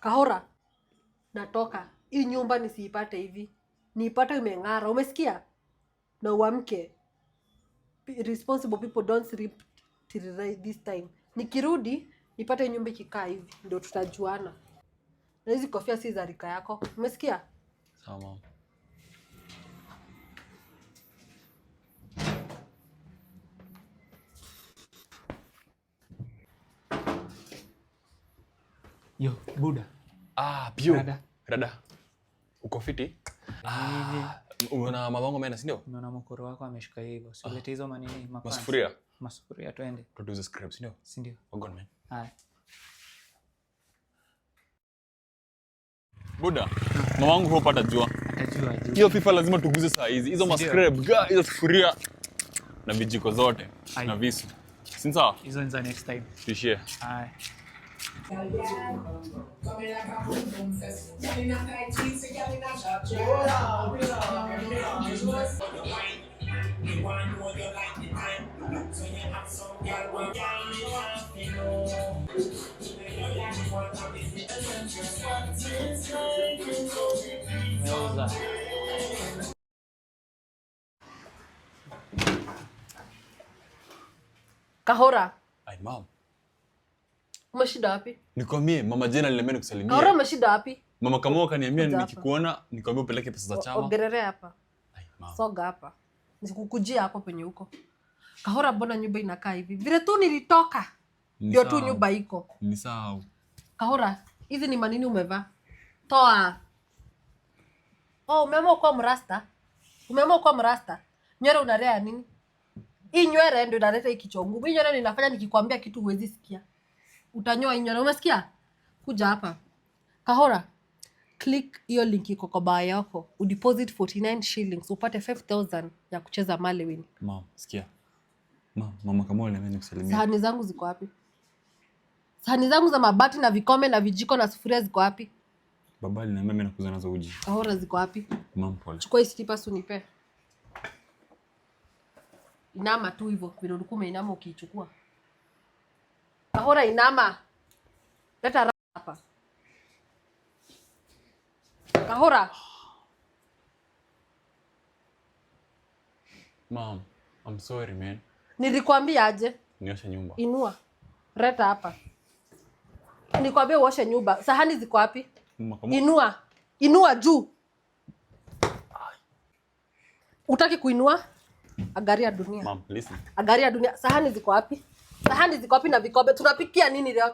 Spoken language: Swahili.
Kahora, natoka hii nyumba nisiipate hivi, niipate imeng'ara. Umesikia? Na uamke. Responsible people don't sleep till this time. Nikirudi nipate nyumba ikikaa hivi, ndio tutajuana. Na hizi kofia si za rika yako, umesikia? Sawa mama. Yo, Buda. Ah, Pio. Rada. Rada. Uko fiti? Ah, umeona mamangu ameenda, si ndio? Umeona mokoro wako ameshuka hivyo. Si ulete hizo manini mapants. Masufuria. Masufuria twende. Tutuze scraps, si ndio? Si ndio? Wagon man. Haya. Buda, mamangu hope atajua. Atajua juu. Hiyo FIFA lazima tuguze saa hizi. Hizo Si ndio? mascrap, ga, hizo sufuria na vijiko zote Ai. na visu. Si sawa? Hizo ni za next time. Tuishie. Haya. Meuza. Kahora, Ai, mom. umeshinda wapi? Nikwambie mama Jane aliniambia nikusalimie. Kahora, umeshinda wapi? Mama Kamau akaniambia Kuja hapa. nikikuona nikwambie upeleke pesa za chama. Ongererea hapa, Ai, mom. soga hapa, nisikukujia hapo penye huko. Kahora, mbona nyumba inakaa hivi? Vile tu nilitoka ndio tu Nisahau. nyumba iko. Nisahau. Kahora, hizi ni manini umevaa? Toa. Oh, umeamua kuwa mrasta? Umeamua kuwa mrasta? Nywele unalea nini? Hii nywele ndio inaleta hii kichwa ngumu. Hii nywele ndio inafanya nikikwambia kitu huwezi sikia. Utanyoa hii nywele, umesikia? Kuja hapa. Kahora, click hiyo link iko kwa bio yako. Udeposit 49 shillings upate 5000 ya kucheza Malewin. Mom, sikia. Mom, mama Kamau aliniambia nikusalimie. Sahani zangu ziko wapi? Sahani zangu za mabati na vikombe na vijiko na sufuria ziko wapi? Baba aliniambia mimi nakuza nazo uji. Kahora, ziko wapi? Mom, pole. Chukua hii slippers unipe. Inama tu hivyo vile ulikuwa umeinama ukiichukua. Kahora, inama. Leta hapa. Kahora, Mom, I'm sorry man. nilikwambia aje? Nioshe nyumba. Inua. Leta hapa. Nilikwambia uoshe nyumba. Sahani ziko wapi? Mama Kamau. Inua. Inua juu. Utaki kuinua? Angalia dunia. Mom, listen. Angalia dunia. Sahani ziko wapi? Sahani ziko wapi na vikombe? Tunapikia nini leo?